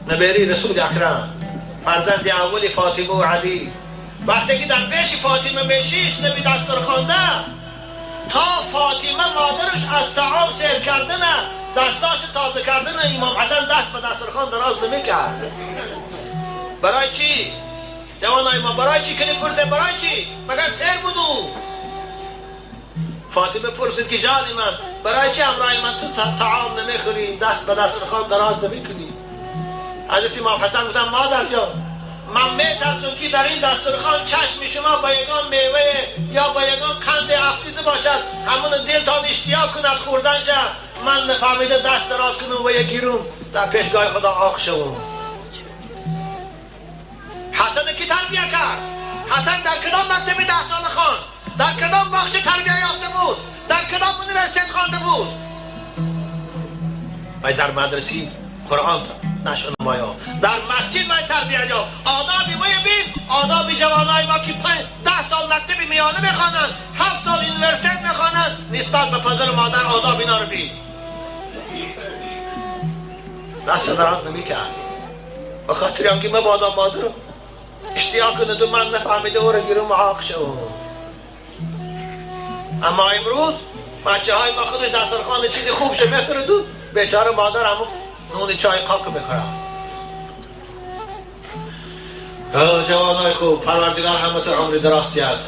نبیری رسول اکرم، فرزند اول فاطمه و علی، وقتی که در پیش فاطمه میشیش نبی دسترخوانده تا فاطمه مادرش از طعام سیر کردن دستاش تازه کردن امام حسن دست به دسترخوان دراز نمیکرد. برای چی؟ جوانای ما برای چی کنی پرسه برای چی؟ مگر سیر بود او؟ فاطمه پرسید که جان من برای چی همراه من تو طعام نمیخوری، دست به دسترخوان دراز نمیکنی؟ حضرت امام حسن گفتن مادر جان من میترسم که در این دسترخوان چشم شما با یگان میوه یا با یگان قند افتیده باشد، همون دلتان اشتیاق کند خوردن شد، من نفهمیده دست دراز کنم و یکی روم در پیشگاه خدا آق شوم. حسن کی تربیه کرد؟ حسن در کدام مکتب 10 ساله خواند؟ در کدام باغچه تربیه یافته بود؟ در کدام university خوانده بود؟ و در مدرسه قرآن نشون مایا در مسجد ما تربیه یافت. آداب ما بین آداب جوانای ما که 10 سال مکتب میانه میخوانند، 7 سال university میخوانند، نسبت به پدر و مادر آداب اینا رو بین. دست دراز نمیکرد به خاطر هم که مبادا مادر اشتیاق کنه و من نفهمیده او رو گیرم معاق شوم. اما امروز بچه های ما خودش دسترخوان چیزی خوب شه میخوره و بیچاره مادر همون نون چای خاک میخورم. جوانای خوب، پروردگار همه تو عمر دراز دهد.